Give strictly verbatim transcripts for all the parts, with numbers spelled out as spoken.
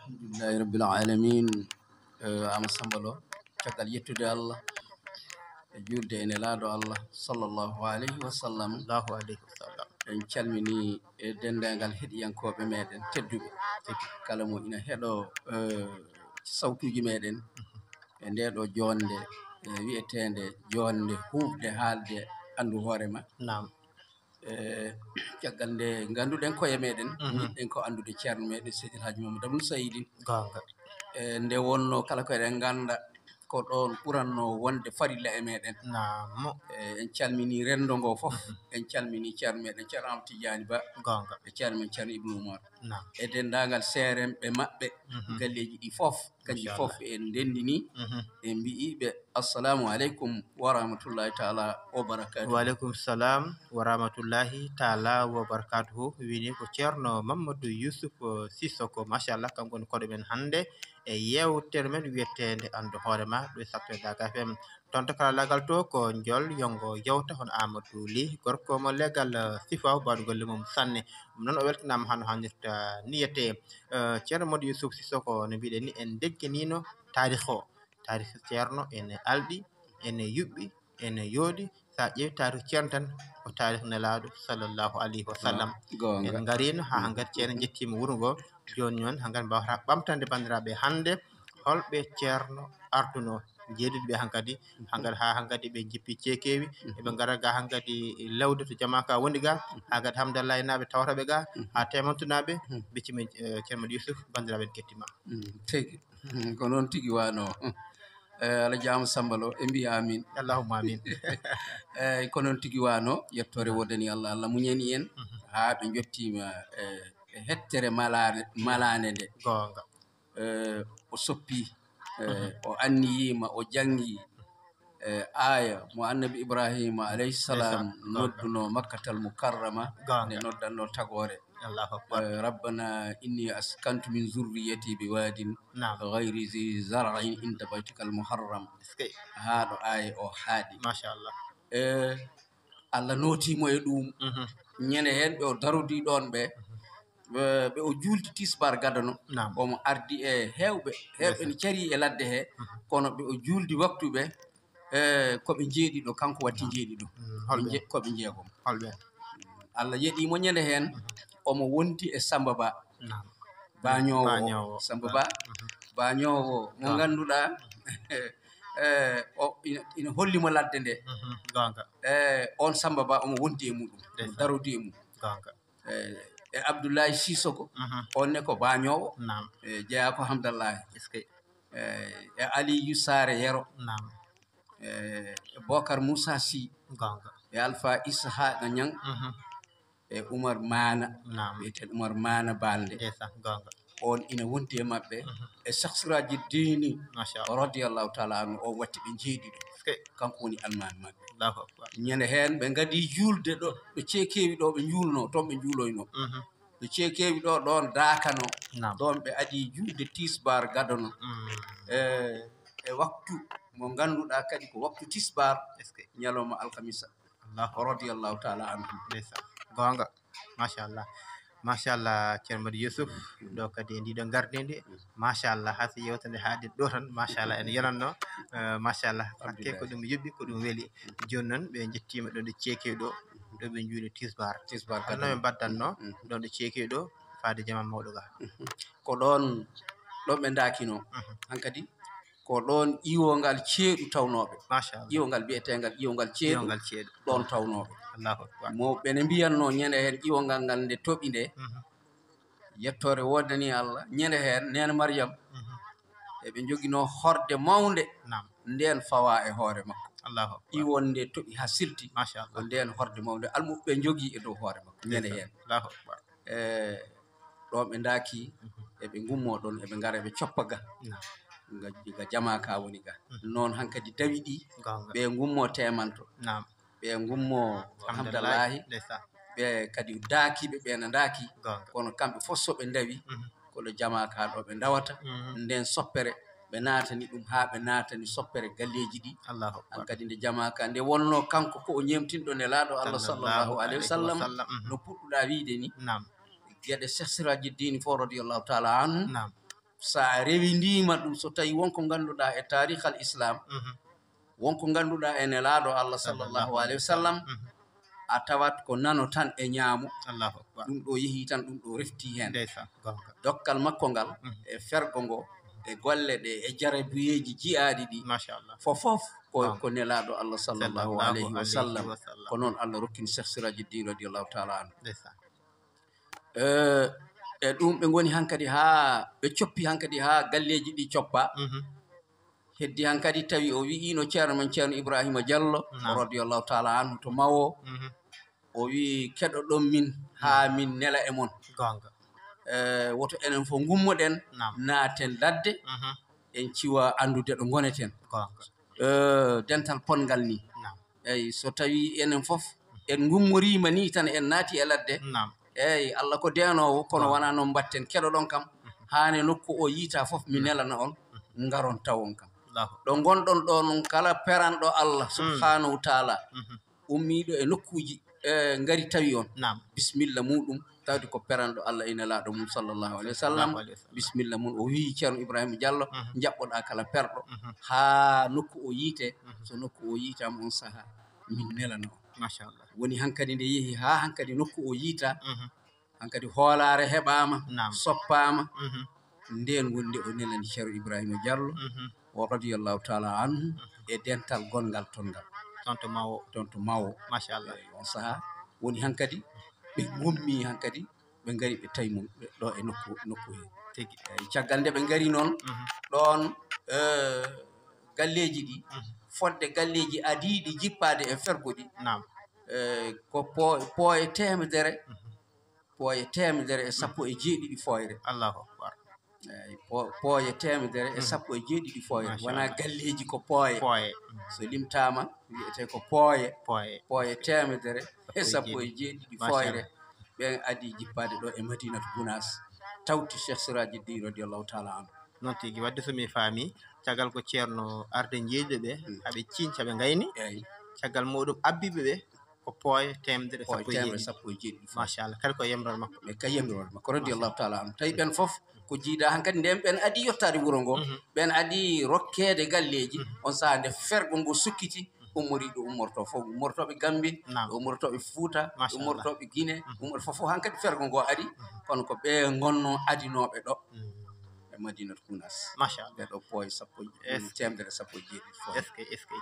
Alhamdulillahi rabbil alamin. Eh, Ama Samba Lo, caggal yettude Allah e juulde e nelaaɗo Allah sallallahu alayhi wa sallam. Allahu alayhi wa sallam. En calmini e denndaangal heɗiyankooɓe meɗen tedduɓe, kala mo ina heɗo eh, sawtuuji meɗen e ndeeɗo joonde eh, wi'eteende joonde huufde haalde anndu hoore ma. Naam. Eh, caggal nde ngannduɗen koye meɗen, njiɗɗen ko anndude ceerno meɗen Seydil Haaji Mamadou Abdoul Saydin. Goonga. Eh, nde wonno kala ko eɗen ngannda ko ɗoon ɓuranno wonde farilla e meɗen. Naam. Eh, en calmini renndo ngo fof. En calmini ceerno meɗen Ceerno Amadou Tidiani Ba. Goonga. E ceerno men Ceerno Ibnu Umar. Naam. E denndaangal seeremɓe maɓɓe. Galleeji ɗi fof, kanji Machallah. Fof en ndenndini. En mbiyi ɓe assalamu aleykum wa rahmatullahi taala wa barakatuh. Wa aleykum salam wa rahmatullahi taala wa barakatuhu. Wini ko ceerno Mamadou Youssouf Sissoko, machallah, kanko woni koɗo men hannde e yeewtere men wiyeteende Anndu Hoore Ma ɗo e Sato Daga F M. Toon to karallagal to ko Njool Yongo Yewta, hono Amadou Ly, gorko mo legal Sifaw, mbaɗo golle mum sanne. Ɗum noon o weltanaama hano hannirta niyete. Eh, ceerno Modou Youssouf Sissoko, no mbiɗen ni, en ndegganiino taarikh o. Taarikh ceerno ene alɗi, ene yuɓɓi, ene yooɗi. So a ƴeewi taarikh ceerno tan, ko taarikh nelaaɗo sallallahu alayhi wa sallam. Goonga. En ngariino haa hankkadi ceerno njettiima wuro ngo. Jooni noon hankkadi mbaawata ɓamtande banndiraaɓe hannde holɓe ceerno arduno. Jeeɗiɗo ɓe hankkadi, hankkadi haa hankkadi ɓe njippi ceekeewi, eɓe ngara ga hankkadi lawde to jamaaka woni ga, haa kadi Hamdallahi naaɓe tawata ɓe ga, haa Temantunaaɓe, becci men, eh, ceerno Modou Youssouf, banndiraaɓe en kettima. Mm, tigi. Mm, ko noon tigi wano. Eh, Alhaji Amadou Samba Lo, en mbiya amin. Allahumma amin. Eyyi, ko noon tigi wano, yettore woodani Allah, Allah muñani en haa ɓe njottima eh, e hettere malaare, malaande nde. Goonga. Eh, o soppi, eh, o anniyima, o janngi eh, aaya mo annabi Ibrahima alayhi salam nodduno Makkatal Mukarrama, Goonga. Nde noddanno tagoore. Allahu akbar. Eh, rabbana inni askantu min zurriyati bi wadin Naam. Ghayri zi zar'in inda baytikal muharram. Est-ce que? Haa ɗo aaya o haaɗi. Machallah. Eh, Allah nootimo e ɗum. Ñande heen ɓe o darodi ɗoon ɓe, ɓe, ɓe o juuldi tisbar gadano. Naam. Omo ardi e heewɓe, heewɓe ne carii e ladde he, kono ɓe o juuldi waktu ɓe, e ko ɓe njeeɗiɗo, kanko watti njeeɗiɗo. Mm, holɓe? Ko ɓe jeegom. Holɓe? Allah yeɗimo ñande heen, omo wonti e Samba Ba. Naam. Bañoowo. Bañoowo. Samba Ba, bañoowo mo ngannduɗaa, eh, o, ina, ina hollimo ladde nde. Mhm, goonga. Eh, on Samba Ba omo wondi e muɗum, omo Ndeysaan. Darodi e mum. Goonga. Eh, e Abdoulaye Sissoko, Mhm. On ne ko bañoowo. Naam. Eh, jeyaa ko Hamdallahi. Est-ce que? Eh, e Aliyu Saare Yero. Naam. Eh, e Bokar Moussa Sy. Goonga. E Alpha Ishaqa Ñang. Mhm. E Umar Maana. Naam. Wiyeten Umar Maana Balde. Ndeysaan, goonga. On ina wondi e maɓɓe. E Cheikh Siraji Dini. Machallah. Radiyallahu taala anhu, o watti ɓe njeeɗiɗo. Est-ce que? Kanko woni almaami maɓɓe. Allahu akbar. Ñande heen ɓe ngadi juulde ɗo, ɓe ceekewi ɗo, ɓe njuulno, toon ɓe njuuloyno. Mhm. Ɓe ceekewi ɗo, ɗoon daakano. Naam. Ɗoon ɓe adi juulde tisbar gadano. Mm. E, e waktu mo ngannduɗaa kadi ko waktu tisbar. Est-ce que? Ñalawma alkamisa. Allahu. Radiyallahu taala anhu. Ndeysaan. Goonga. Machallah. Machallah, ceerno Madi Youssouf. Ɗo kadi e ndiɗo gardindi. Machallah, haa si yewtere nde haaɗi ɗo tan. Machallah, ene yonanno. Eh, machallah. Hakke ko ɗum yuɓɓi, ko ɗum weli. Jooni noon, ɓe njettiima ɗo nde ceekewi ɗo. Ɗo ɓe njuuli tisbar. Tisbar Kono no ɓe mbaddanno. Ɗo nde ceekewi ɗo. Faade jama mawɗo ga. Ko ɗoon, ɗo ɓe ndaakino. Hankadi, ko ɗoon ƴiwongal ceeɗu tawnooɓe. Machallah. Ƴiwongal biyetengal, ƴiwongal ceeɗu. Ƴiwongal ceeɗu. Ɗoon tawnooɓe. Allahu akbar. Mo ɓe ne mbiyatno ñande heen ƴiwongal ngal nde toɓi nde. Mhm. Yettoore woodani Allah. Ñande heen, Neene Maryam. Mhm. Eɓe njoginoo horde mawnde. Naam. Ndeen fawa e hoore makko. Allahu akbar. Ƴiwonde toɓi haa silti. Machallah. Ko ndeen horde mawnde almuɓɓe njogii e dow hoore makko. Ñande heen. Allahu akbar. E ɗo ɓe ndaaki, eɓe ngummo ɗon, eɓe ngara, eɓe coppa ga. Naam. Ga, ga jama ka woni ga. Mhm. Noon hankadi dawi ɗi, ɓe ngummo Temanto. Naam. Ɓe ngummo Hamdallahi. Ndeysaan. Ɓe kadi daakiiɓe ɓe na ndaaki. Goonga. Kono kamɓe fof so ɓe ndawi, mhm, ko ɗo jama ka ɗo ɓe ndawata. Mhm. Nden soppere, ɓe naatani ɗum haa ɓe naatani soppere galleeji ɗi. Allahu akbar. Hankadi nde jama ka nde wonno kanko ko o ñeemtinɗo Nelaaɗo Allah sallallahu alayhi wa sallam, mhm, no puɗɗuɗaa wiide ni. Naam. Geɗe Cheikh Siraji Dini fof radiyallahu taala anhu. Naam. So a rewindiima ɗum, so tawii won ko ngannduɗaa e taarikh al Islam, mhm, won ko ngannduɗaa e Nelaaɗo Allah sallallahu alayhi wa sallam, mhm, a tawat ko nano tan e ñaamo. Allahu akbar. Ɗum ɗo yehi tan, ɗum ɗo refti heen. Ndeysaan, goonga. Dokkal makko ngal, mhm, e fergo ngo, e golle ɗe, e jarabuyeeji jiyaaɗi ɗi. Machallah. Fof fof ko, goonga, ko Nelaaɗo Allah sallallahu alayhi wa sallam. Sallallahu alayhi wa sallam. Ko noon Allah rokkini Cheikh Sirajuddin radiyallahu taala anhu. Ndeysaan. Eh, e ɗum ɓe ngoni hankadi haa ɓe coppi hankadi haa galleeji ɗi coppa. Mhm. Heddi hankadi tawi o wi'iino ceerno men ceerno Ibrahima Diallo, naam, radiyallahu taala anhu to Mawo. Mhm. O wi'i, "Keɗoɗon min haa, mhm, min nela e mon." Goonga. Eh, woto enen fof ngummoɗen, naam, naaten ladde, mhm, en ciwa anndude ɗo ngoneten. Goonga. Eh, dental potngal ni. Naam. Eyi, so tawii enen fof en ngummoriima nii tan, en naati e ladde. Naam. Eyi, Allah ko deenoowo, kono, naam, wonaa noon mbaɗten. Keɗoɗon kam, mhm, haa ne nokku o yiytaa fof, mi, mhm, nelana on, mhm, ngaron tawon kam. Allahu. Ɗo ngonɗon ɗo noon, kala peranɗo Allah, mm, subhaanahu wa taala, mhm, ummiiɗo e nokkuuji, e ngari tawi on. Naam. Bisimilla muɗum, tawde ko peranɗo Allah e Nelaaɗo mum sallallahu alayhi wa sallam. Sallallahu alayhi wa sallam. Bisimilla mum, o wiyi Ceerno Ibrahima Diallo, mhm, njaɓɓoɗaa kala perɗo, mhm, haa nokku o yiite. Mhm. So nokku o yiitaama on sahaa, min nelana on. Machallah. Woni hankadi nde yehi haa hankadi nokku o yiita, mhm, hankadi hoolaare heɓaama, naam, soppaama. Mhm. Ndeen woni nde o nelani Ceerno Ibrahima Diallo, mhm, o radiyallahu taala anhu, mhm, e dental gonngal toon ngal. Toon to Mawo. Toon to Mawo. Machallah. Eyi, on sahaa woni hankadi ɓe ngummi hankadi, ɓe ngari ɓe tawi mo ɗo e nokku, nokku he. Tigi. Eyi, caggal nde ɓe ngari noon, mhm, ɗoon, eh, galleeji ɗi, mhm, fodde galleeji adiiɗi jippaade e fergo ɗi. Naam. Eh, ko po-, pooye teemedere, mhm, pooye teemedere e sappo e jeeɗiɗi fooyre. Allahu akbar. Eyi, po-, pooye teemedere e, mhm, sappo e jeeɗiɗi fooyre. Machallah. Wonaa galleeji, ko pooye. Pooye. So limtaama, wiyetee ko pooye. Pooye. Pooye teemedere e sappo e jeeɗiɗi. Sappo e jeeɗiɗi fooyre. Machallah. Ɓen adii jippaade ɗo e Madinatu Gunaas, tawti Cheikh Sirajuddin radiyallahu taala anhu. Noon tigi, wadde so mi faami, caggal ko Ceerno arde jeeyɗo ɓe, mm, haɓe ciiñca, ɓe ngayni. Eyi. Caggal muɗum abbiiɓe ɓe, ko pooye teemedere e sappo e jeeɗiɗi. Pooye teemedere e sappo e jeeɗiɗi. Machallah, kadi ko yamiroore makko. E kadi yamiroore makko, radiyallahu taala anhu. Tawi ɓen fof ko jiidaa hankadi, nden ɓen adii yottaade wuro ngo, mhm, ɓen adii rokkeede galleeji, mhm, on sahaa nde fergo ngo sukkiti, mhm, ummoriiɓe ummortoo fof, ummortooɓe Gambie, naam, ummortooɓe Fuuta, machallah, ummortooɓe Guinée, mhm, ummortooɓe fof, fof hankadi fergo ngo ari, mhm, kono ko ɓe ngonnoo adinooɓe ɗo. Mhm. E Madinatu Gunaas. Machallah. Ɓe ɗo pooye sappo, es-, teemedere e sappo e jeeɗiɗi fof. Est-ce que, est-ce que.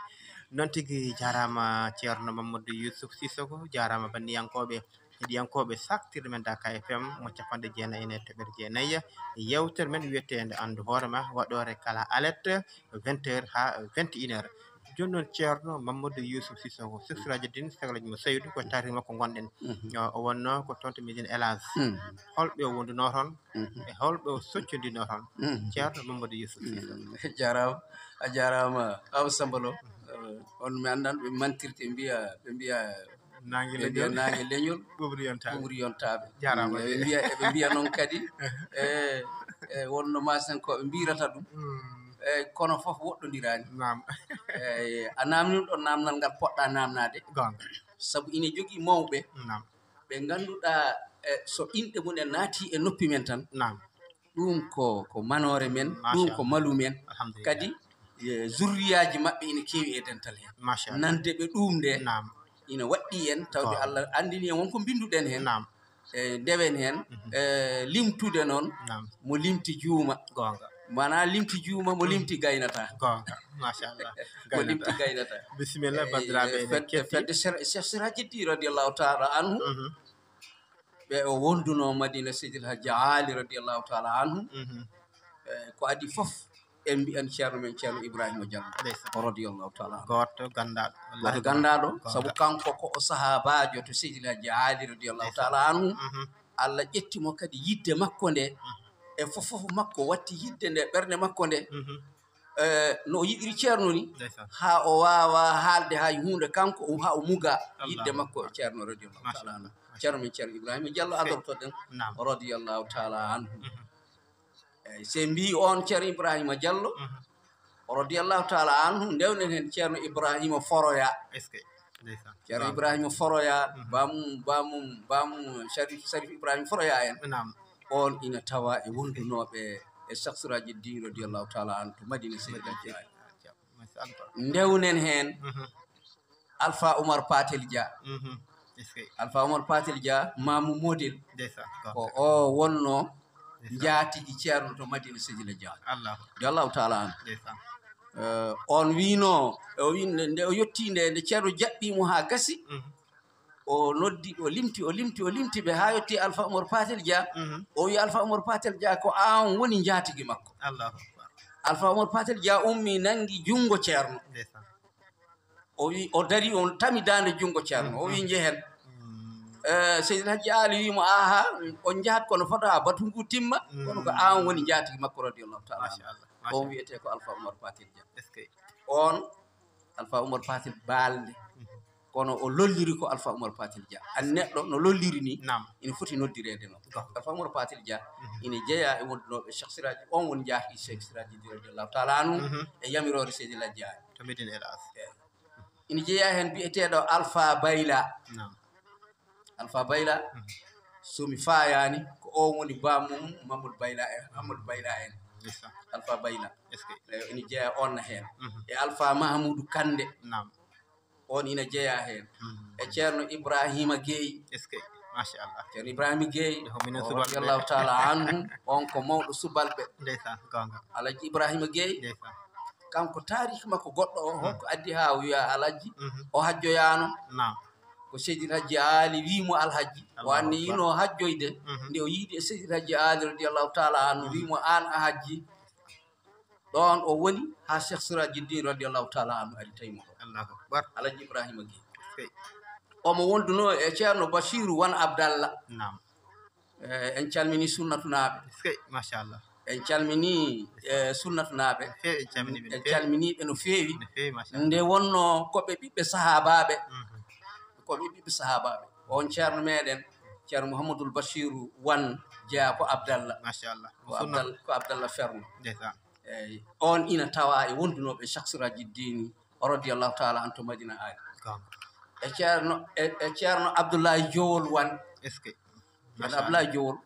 Noon tigi, jaaraama Ceerno Mamadou Youssouf Cissokho, jaaraama banndiyankooɓe, heɗiyankooɓe saktirde men Dakar F M mo capanɗe jeenayi e toɓɓere jeenayi. Yeewtere men wiyeteende Anndu Hoore Ma, waɗoore kala alet, vingt heures haa vingt et une heures. Jooni noon, Ceerno Mamadou Youssouf Cissokho, Cheikh Sirajuddin, sehilaajo mo Seydou, ko taariikh makko ngonɗen. Mhm. O, o wonnoo ko toon to Médine El Hadj. Mhm. Holɓe o wondunoo toon? Mhm. E holɓe o soccondinoo toon? Mhm. Ceerno Mamadou Youssouf Cissokho. Mhm. Jaaraama, a jaaraama, Awa Samba Lo. Eh, on mi anndan, ɓe mantirte, mbiya, ɓe mbiya, naange leñol. Ɓe mbiya naange leñol. Ɓuuɓri yontaaɓe. Ɓuuɓri yontaaɓe. Jaaraama. Ɓe mbiya, ɓe mbiya noon kadi, e, e wonno maasenkooɓe mbiyirata ɗum. Mm. E, kono fof woɗɗondiraani. Naam. E, a naamnii ɗoon naamnal ngal poɗɗaa naamnaade. Goonga. Sabu ina jogii mawɓe. Naam. Ɓe ngannduɗaa, e, so inɗe mum en naati e noppi men tan, naam, ɗum ko, ko manoore men, ɗum ko, machallah, malu men. Alhamdulillah. Kadi, e, zurriyaaji maɓɓe ina keewi e dental heen. Machallah. Nande ɓe ɗum nde, naam, ina waɗɗii en, tawde, goonga, Allah anndini en won ko mbinnduɗen heen. Naam. E, ndewen heen, mhm, e, limtude noon, naam, mo limti juuma. Goonga. Maanaa limti juuma, mo, mhm, limti gaynata. Goonga, machallah. Mo limti gaynata. Bisimilla, e, banndiraaɓe, e, fedde, fedde Sir-, Cheikh Siraji Dine radiyallahu taala anhu. Mhm. Ɓe o wondunoo Madina Seydil Hadji Ali radiyallahu taala anhu. Mhm. E, ko adii fof, en mbiyan Ceerno men Ceerno Ibrahima Diallo, ndeysaan, radiyallahu taala anhu. Gooto ganndaaɗo, wallaahi, gooto ganndaaɗo, gooto, sabu kanko ko o sahaabaajo to Seydil Hadji Ali radiyallahu, ndeysaan, taala anhu. Mhm. Allah ƴetti mo kadi yidde makko nde, mhm, e fof fof makko watti yidde nde ɓernde makko nde. Mhm. E, no o yiɗiri Ceerno ni, ndeysaan, haa o waawa haalde hay huunde kanko, o, haa o muga, Allah, yidde makko e Ceerno radiyallahu taala anhu. Machallah. Ceerno men Ceerno Ibrahima Diallo, adortoɗen, naam, radiyallahu taala anhu. Mhm. Eyi, so en mbii on Ceerno Ibrahima Diallo, mhm, radiyallahu taala anhu, ndewnen heen Ceerno Ibrahima Foroya. Est-ce que? Ndeysaan. Ceerno, naam, Ibrahima Foroya, mhm, baamu, baamu, baamu Sharif, Sharif Ibrahima Foroya en. Naam. On ina tawa e wondunooɓe e Cheikh Siraji Din radiyallahu taala anhu to Madina Seydi Hajji Ali. Ndewnen heen Alpha Oumar Patel Dia. Alpha Oumar Patel Dia, Mamou Model, ko o wonno njaatigi Ceerno to Madina Seydi Hajji Ali. Radiyallahu taala anhu. Eh, on wiino, o wi nde, nde o yotti nde, nde Ceerno jaɓɓi mo haa gasi, o noddi, o limti, o limti, o limti ɓe haa yotti Alpha Oumar Patel Dia. O wi Alpha Oumar Patel Dia ko aan woni njaatigi makko. Alpha Oumar Patel Dia ummi, nangi junngo Ceerno. O wi, o dari, on tami daande junngo Ceerno. O wi, njehen. Eh, Seydi Hajji Ali wi mo, aha, on njahat kono fota batu ngu timma. Kono ko aan woni njaatigi makko radiyallahu taala anhu. On wiyetee ko Alpha Oumar Patel Dia. On Alpha Oumar Patel Balde. Kono o lolliri ko Alpha Oumar Patel Dia. An neɗɗo no lolliri ni, ina foti noddireede noon. Alpha Oumar Patel Dia ina jeyaa e wondunooɓe Cheikh Siraji, on woni njaati Cheikh Siraji Din radiyallahu taala anhu e yamiroore Seydi Hajji Ali. To Medina, hélas. Ina jeyaa heen biyeteeɗo Alpha Bayla. Alpha Bayla, so mi faayaani, ko on woni bammum Mamadou Bayla en, Amadou Bayla en. Alpha Bayla. Eyo, ina jeyaa on na heen. E Alpha Mahamoudou Kande. On ina jeyaa heen. E Ceerno Ibrahima Gueye. Machallah. Ceerno Ibrahima Gueye, radiyallahu taala anhu, on ko mawɗo subalɓe. Ndeysaan, goonga. Alhaji Ibrahima Gueye. Ndeysaan. Kanko taariki makko goɗɗo o, holko addi haa o wiya Alhaji, o hajjoyaano. Ko Seydi Hajji Ali wi mo Alhaji. O anni yino hajjoyde. Nde o yiidi e Seydi Hajji Ali radiyallahu taala anhu, wi mo aan a hajji. Ɗoon o woni haa Cheikh Siraji Din radiyallahu taala anhu ari tawi mo ɗo. Allahu Akbar. Alhaji Ibrahima Gueye. Omo wondunoo e Ceerno Bachiru Wan Abdallah. Eh, en calmini sunnatunaaɓe. Machallah. En calmini, eh, sunnatunaaɓe. En calmini ɓe no feewi. Nde wonno ko ɓe ɓiɓɓe sahaabaaɓe. Ko ɓe ɓiɓɓe sahaabaaɓe. On Ceerno meɗen, Ceerno Mouhamadoul Bachiru Wan jeyaa ko Abdallah. Machallah. Ko Abdallah, ko Abdallah Ferno. Eyi, on ina tawa e wondunooɓe Cheikh Siraji Dini radiyallahu taala anhu to Madina Ali. E Ceerno, e, e Ceerno Abdoulaye Jowol Wan. Ceerno Abdoulaye Jowol.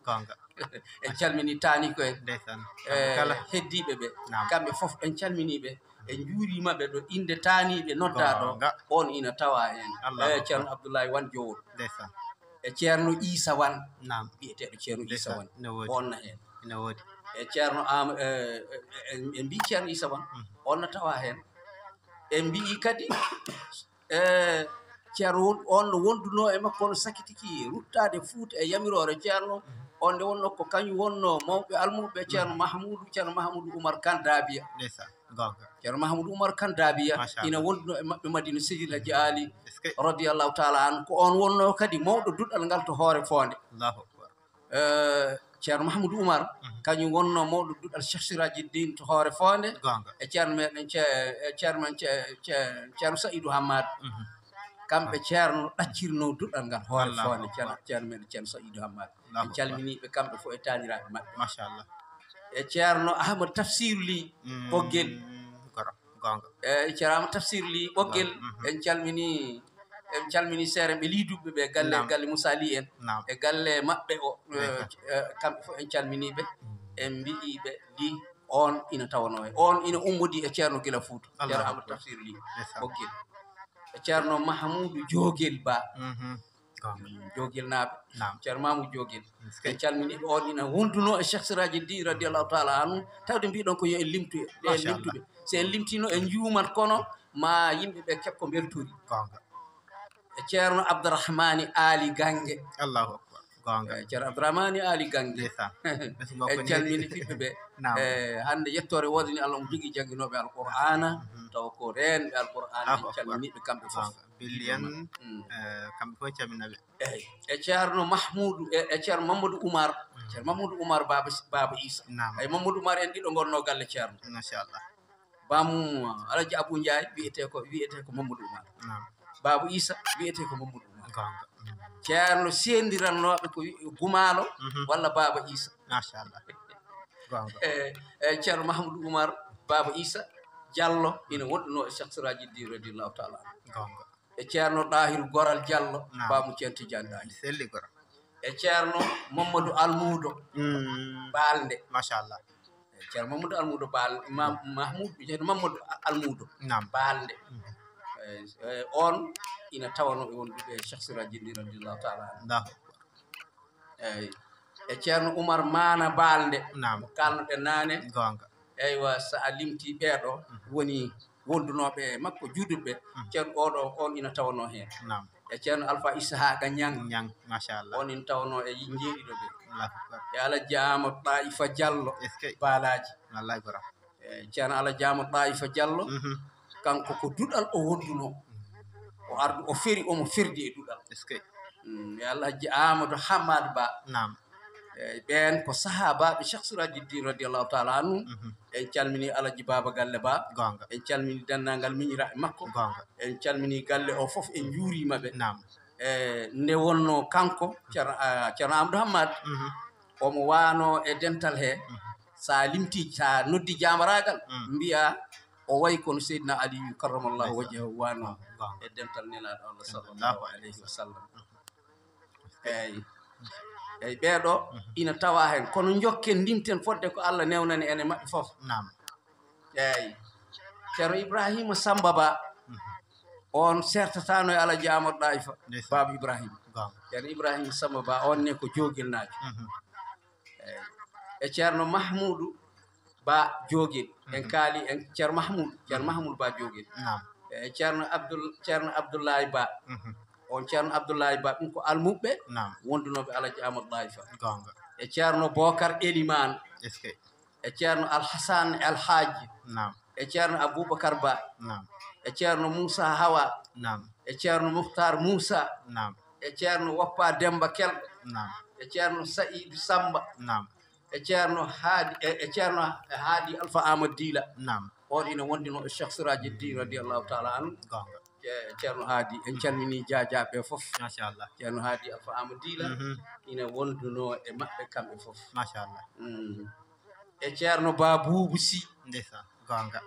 En calmini taani ko en. Ndeysaan. E heddiiɓe ɓe. Kamɓe fof en calmini ɓe. En njuuriima ɓe ɗo innde taaniiɓe noddaa ɗo. On ina tawa en. E Ceerno Abdoulaye Wan Jowol. E Ceerno Iisa Wan. Biyeteeɗo Ceerno Iisa Wan. On na heen. E Ceerno Am-, e, e, e, en mbii Ceerno Iisa Wan. On na tawa heen. En mbii kadi, e, Ceerno won, on no wondunoo e makko, on sakitiki ruttaade Fuuta e yamiroore Ceerno. On nde wonnoo ko kañum wonnoo mawɓe almuɓɓe, Ceerno Mahmuudu, Ceerno Mahmuudu Umar Kan Daabiya. Ndeysaan, goonga. Ceerno Mahmuudu Umar Kan Daabiya ina wondunoo e maɓɓe Madina Seydi El Hadji Ali radiyallahu taala anhu. Ko on wonnoo kadi mawɗo duɗal ngal to Hoore Foonde. Allahu Akbar. Eh, Ceerno Mahmuudu Umar, kañum wonnoo mawɗo duɗal Cheikh Siraji Din to Hoore Foonde. Goonga. E Ceerno meɗen Ce-, e Ceerno men Ce-, Ce-, Ceerno Sa'idu Hammad. Kamɓe Ceerno ɗaccirnoo duɗal ngal Hoore Foonde, Ceerno, Ceerno meɗen Ceerno Sa'idu Hammad. En calminii ɓe kamɓe fof e taaniraaɓe maɓɓe. Machallah. E Ceerno Ahmad Tafsir Ly Ɓoggel. Goonga. E Ceerno Ahmad Tafsir Ly Ɓoggel, en calminii, en calminii seere ɓe Liduɓe ɓe, galle, galle Moussa Ly en. E galle maɓɓe o, e, e, kamɓe fof en calminii ɓe. En mbiyi ɓe Ly, on ina tawanoo e, on ina ummodii e Ceerno gila Fuuta. Ceerno Ahmad Tafsir Ly Ɓoggel. E Ceerno Mahmuudu Joogel Ba. Joogel naaɓe. Ceerno Mamoudou Joogel. En calminii ɓe, on ina wondunoo e Cheikh Siraji Din radiyallahu taala anhu. Tawde mbiɗon ko yo en limtu, ɗe en limtuɓe. So en limtiino en njuumat, kono ma yimɓe ɓe keɓ ko mbeltori. Goonga. E Ceerno Abdourahmani Ali Gange. Allahu Akbar. Goonga. E Ceerno Abdourahmani Ali Gange. Ndeysaan. En calminii ɓiɓɓe ɓe. E hannde yettoore woodani Allah, omo jogii jannginooɓe Alqur'aana, tawa ko reenɓe Alqur'aana. En calminii ɓe kamɓe fof. Billi en, eh, kamɓe fof en calminii ɓe. Eyi, e Ceerno Mahmuudu, e, e Ceerno Mamadou Oumar. Ceerno Mamadou Oumar Baba, Baba Issa. Naam. Eyi, Mamadou Oumar en ɗiɗo ngonnoo galle Ceerno. Machallah. Baamu Alaji Abou Ndiaye wiyetee ko, wiyetee ko Mamadou Oumar. Naam. Baba Issa wiyetee ko Mamadou Oumar. Goonga. Ceerno seendirannooɓe ko wi-, Gumaalo walla Baba Issa. Machallah. Goonga. E, e Ceerno Mahmoudou Oumar Baba Issa Diallo ina wonɗunoo e Cheikh Siraji Din radiyallahu taala anhu. Goonga. E Ceerno Ɗahiru Goral Diallo, baamu Ceerno Tidiane Ɗahiru. Selli goro. E Ceerno Mamadou Almuudo Balde. Machallah. E Ceerno Mamadou Almuudo Baal, Imam Mahmoud, Ceerno Mamadou Almuudo. Naam. Baalde. Mhm. Eh, eh, on ina tawanoo e wonduɓe e Cheikh Siraji Dine radiyallahu taala anhu. Allahu akbar. Eyyi. E Ceerno Oumar Maana Baalde. Naam. Mo kaalnoɗen naane. Goonga. Eywa, so a limti ɓeeɗo, mhm, woni wondunooɓe e makko, juuduɓe, mhm, Ceerno oɗo, on ina tawanoo heen. Naam. E Ceerno Alfa Ishaqa Ñang. Ñang, machallah. On ina tawanoo e njeeɗiɗo ɓe. Allahu akbar. E Alaji Amadou Ɗaifa Diallo. Est-ce que? Baalaaji. Wallahi, gora. E Ceerno Alaji Amadou Ɗaifa Diallo. Mhm. Kanko ko duɗal o wondunoo. O ardu, o feri, omo ferdi e duɗal. Est-ce que? Mm, e Alhaji Amadou Hamad Ba. Naam. E ɓeen ko sahaabaaɓe Cheikh Siraji Dine radiyallahu taala anhu. Mhm. En calmini Alaji Baba Galle Ba. Goonga. En calmini denndaangal miñiraaɓe makko. Goonga. En calmini galle o fof, en njuuriima ɓe. Naam. E nde wonnoo kanko, Ceerno, ah, Ceerno Amadou Hamad, mhm, omo waanoo e dental he. Mhm. So a limti, so a noddi jaamaraagal, mm, mbiya o wayi kono Seydina Aliyu karramallahu, ndeysaan, wajhahu waanoo, goonga, e dental Nelaaɗo Allah sallallahu alayhi wa sallam. Mhm. Eyyi. Eyyi, ɓeeɗo, mhm, ina tawa heen, kono njokken, ndimten fodde ko Allah newnani en e maɓɓe fof. Naam. Eyyi. Ceerno Ibrahima Samba Ba. Mhm. On sertataano e Alaji Amadou Ɗaifa. Ndeysaan. Baaba Ibrahima. Goonga. Ceerno Ibrahima Samba Ba, on ne ko Joogel najo. Mhm. Eyyi. E Ceerno Mahmuudu Ba Joogel. En, mhm, kaali en Ceerno Mahmuudu, Ceerno, mhm, Mahmuudu Ba Joogel. Naam. E Ceerno Abdul-, Ceerno Abdullahi Ba. Mhm. On Ceerno Abdullahi Ba, ɗum ko almuɓɓe, naam, wondunooɓe Alaji Amadou Ɗaifa. Goonga. E Ceerno Bokar Eliman. Est-ce que? E Ceerno Alhasan Alhaji. Naam. E Ceerno Aboubacar Ba. Naam. E Ceerno Moussa Hawa. Naam. E Ceerno Muhtar Moussa. Naam. E Ceerno Woppa Demba Kelɗo. Naam. E Ceerno Saïdou Samba. Naam. E Ceerno Haadi, e, e Ceerno Haadi Alfa Amadou Dila. Naam. On ina wondunoo e Cheikh Siraji Dine radiyallahu taala anhu. Goonga. Ce-, Ceerno Haadi, en calminii jaajaaɓe fof. Machallah. Ceerno Haadi Alfa Amadou Dila, mhm, ina wondunoo e maɓɓe kamɓe fof. Machallah. Mm. E Ceerno Babuubu Si. Ndeysaan, goonga.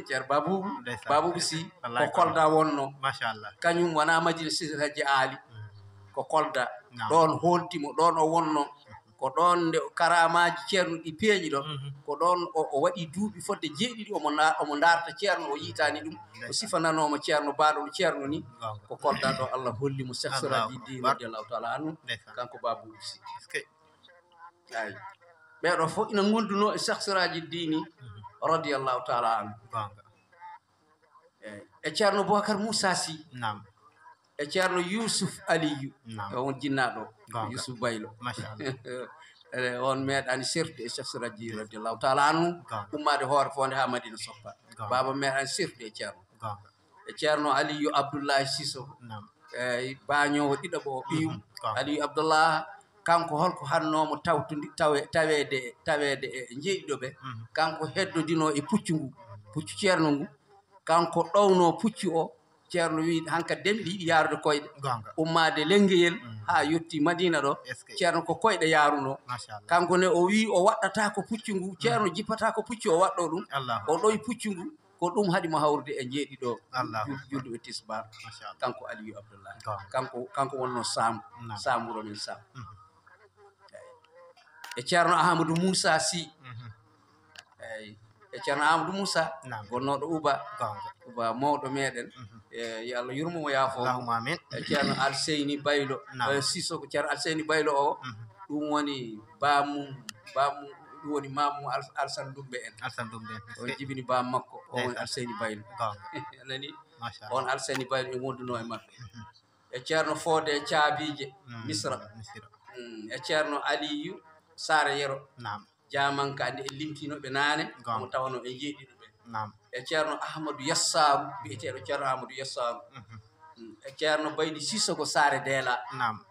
Ceerno Babuubu, ndeysaan, Babuubu Si, wallaay, ko Kolda wonnoo. Machallah. Kañum wonaa Madina Seydi Hajji Aali. Mm. Ko Kolda. Naam. Ɗoon hoolti mo, ɗoon o wonnoo. Ko ɗoon nde karaamaaji Ceerno ɗi peeñi ɗo, mhm, ko ɗoon o, o waɗi duuɓi fodde jeeɗiɗi, omo na-, omo ndaarta Ceerno, o yiytaani ɗum. Ndeysaan. O sifananoo mo Ceerno, baaɗo mo Ceerno ni. Goonga. Ko Kolda ɗo Allah holli mo Cheikh Siraji Dine radiyallahu taala anhu. Ndeysaan. Kanko Babuubu Si. Est-ce que? Eyi. Ɓeeɗo fof ina ngondunoo e Cheikh Siraji Dine, mhm, radiyallahu taala anhu. Goonga. Eyi. E Ceerno Boubacar Moussa Sy. Naam. E Ceerno Youssouf Aliyu. Naam. E on jinnaaɗo. Goonga. Youssouf Baylo. Machallah. E on meeɗaani sertude e Cheikh Siraji radiyallahu taala anhu. Goonga. Ummaade Hoore Foonde haa Madina Soppa. Goonga. Baaba meeɗaani sertude e Ceerno. Goonga. E Ceerno Aliyu Abdullahi Sissoko. Naam. E baañoowo ɗiɗaɓo o, ɓiyum. Mhm. Goonga. Aliyu Abdullah, kanko holko hannoo mo tawtude, tawe-, taweede, taweede e jeeɗiɗo ɓe? Mhm. Kanko heddodinoo e puccu ngu, puccu Ceerno ngu. Kanko ɗownoo puccu o. Ceerno wii, "Hankadi de miɗo yiɗi yaarude koyɗe." Goonga. Ummaade Lenngeyel, mm, haa yotti Madina ɗo. Est-ce que? Ceerno ko koyɗe yaarunoo. Machallah. Kanko ne o wii o waɗɗataako puccu ngu, mm, Ceerno jippataako puccu o waɗɗoo ɗum. Allahu akbar. O ɗowi puccu ngu, ko ɗum haɗi mo hawrude e jeeɗiɗo, Allahu akbar, jul-, julduɓe tisbaar. Machallah. Kanko Aliyu Abdullah. Goonga. Kanko, kanko wonnoo Saam, naam, Saam wuro men Saam. Mhm. Eyi. E Ceerno Amadou Moussa Sy. Mhm. Eyi. E Ceerno Amadou Moussa, naam, gonnooɗo Uba. Goonga. Uba mawɗo meeɗen. Mhm. E, yo Allah yurmo mo, yaafo mo. Allahumma amin. E Ceerno Alseyni Baylo. Naam. E, Sissoko, Ceerno Alseyni Baylo o, mhm, ɗum woni baamu, baamu, ɗum woni maamu Al-, Alsan Dumbe en. Alsan Dumbe en. O jibini baamu makko, o woni, ndeysaan, Alseyni Baylo. Goonga. A nani? Machallah. On Alseyni Baylo e wondunoo e maɓɓe. Mhm. E Ceerno Fode Caabiije, mm, Misra. Misra. Mm, e Ceerno Aliyu Saare Yero. Naam. Jaamanka, nde en limtinoo ɓe naane, goonga, omo tawanoo en jeeɗiɗo ɓe. Naam. E Ceerno Ahmadu Yassaaru, biyeteeɗo Ceerno Ahmadu Yassaaru. Mhm. Mm, e Ceerno Baydi Sissoko Saare Deela. Naam.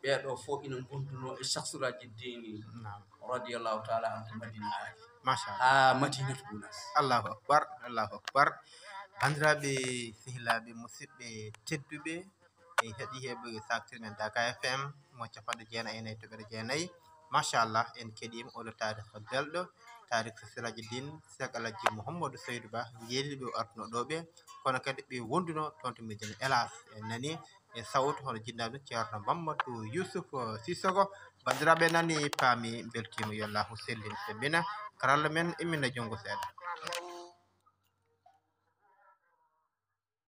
Ɓeeɗo fof ina ngondunoo e Cheikh Siraji Dine, naam, radiyallahu taala anhu, Madina Aali. Machallah. Haa Madinatu Gunaas. Allahu akbar, Allahu akbar. Banndiraaɓe, sehilaaɓe, musidɓe tedduɓe, en heɗii heɓugo Saaktir men Daga F M mo capanɗe jeenayi e nayi toɓɓere jeenayi. Machallah, en keɗiima oɗo taarikh belɗo, taarikh Siraji Dine, Cheikh Alaji Mouhamadou Seydou Ba, jeeɗiɗo ɓe o artuno ɗo ɓe, kono kadi ɓe wonduno toon to Medina. Hélas, en nani e sawtu hono jinnaaɓe Ceerno Mamadou Youssouf Sissoko. Banndiraaɓe nani, paami, mbeltiima, yo Allahu sellin, semmina. karalla men immina junngo seeɗa.